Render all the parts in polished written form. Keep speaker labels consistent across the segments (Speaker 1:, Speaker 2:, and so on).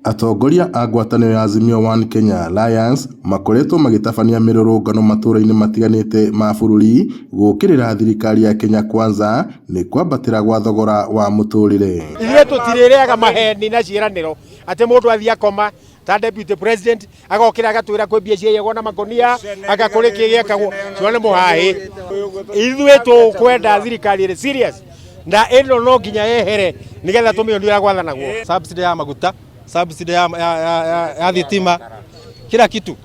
Speaker 1: Atongoria a ngwatanĩro ya Azimio One Kenya Alliance makoretwo magĩtabania mĩrũrũngano matũra-inĩ matiganĩte ma bũrũri gũkĩrĩra thirikari ya Kenya Kwanza nĩ kwambatĩra gwa thogora wa mũtũrĩre.
Speaker 2: Ithuĩ tũtirĩrĩaga maheni na ciĩranĩro atĩ mũndũ athiĩ akoma ta deputy president agokĩra agatwĩra kwĩ mbia ciaiyagwo na makonia anga kũrĩ kĩ gĩekagwo cio nĩ mũhaĩ. Ithuĩ tũkwenda thirikari ĩrĩ serious na ĩno no nginya yehere nĩgetha tũmĩonie ũrĩa gwathanagwo.
Speaker 3: Subsidy ya maguta, subsidy ya, ya, ya, ya, ya thitima, kila kitu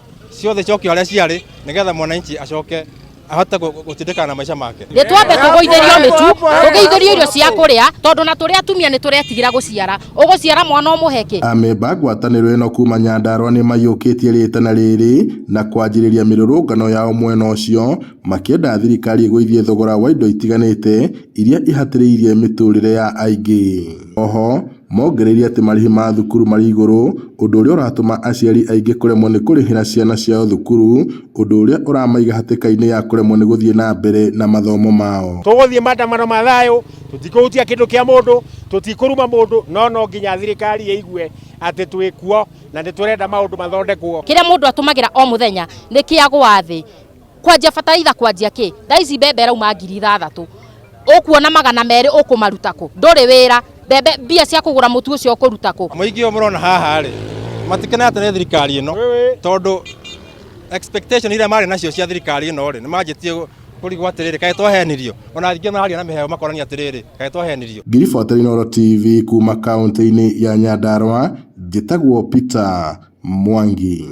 Speaker 3: ciothe cokio harĩa ciarĩ nĩgetha mwananchi acoke ahote gũtindĩkana na maica make.
Speaker 4: Nĩ twambe tũgũithĩrio mĩtu, tũgũithĩrio irio cia kũrĩa, tondũ na tũrĩ atumia nĩ tũretigĩra gũciara. Ũgũciara mwana ũmũhe kĩ?
Speaker 1: Amemba ngwatanĩro ĩno kuma Nyandarua nĩ maiyũkĩtie rĩtana rĩrĩ na kwanjĩrĩria mĩrũrũngano yao mwena ũcio makĩenda thirikari ĩgũithie thogora wa indo itiganĩte iria ihatĩrĩirie mĩtũrĩre ya aingĩ. Oho, mongereire atĩ marĩhi ma thukuru marĩ igũrũ, ũndũ ũrĩa ũratũma aciari aingĩ kũremwo nĩ kũrĩhĩra ciana ciao thukuru, ũndũ ũrĩa ũramaiga hatĩka-inĩ ya kũremwo nĩ gũthiĩ na mbere na mathomo mao.
Speaker 2: Tũgũthiĩ maandamano ma thayũ, tũtikũhutia kĩndũ kĩa mũndũ, tũtikũruma mũndũ, no no nginya thirikari ĩigue atĩ twĩ kuo na nĩ tũrenda maũndũ mathondekwo.
Speaker 4: Kĩrĩa mũndũ atũmagĩra o mũthenya nĩ kĩagũa thĩ. Kwanjia bataraitha kwanjia kĩ? Thaa ici mbembe ĩrauma 6000. Ũkuona 200 ũkũmaruta kũ? Ndũrĩ wĩra. Mbembe mbia cia kũgũra mũtu ũcio ũkũruta kũ?
Speaker 3: Mũingĩ ũyũ mũrona haha rĩ, matikenete nĩ thirikari ĩno tondũ expectation iria marĩ nacio cia thirikari ĩno rĩ, nĩ manjĩtie kũrigwo atĩrĩrĩ, kaĩ twahenirio? Ona aingĩ mararia na mĩheo makonania atĩrĩrĩ, kaĩ twahenirio?
Speaker 1: Ngiribota Inooro TV kuma kaũntĩ-inĩ ya Nyandarua, njĩtagwo Peter Mwangi.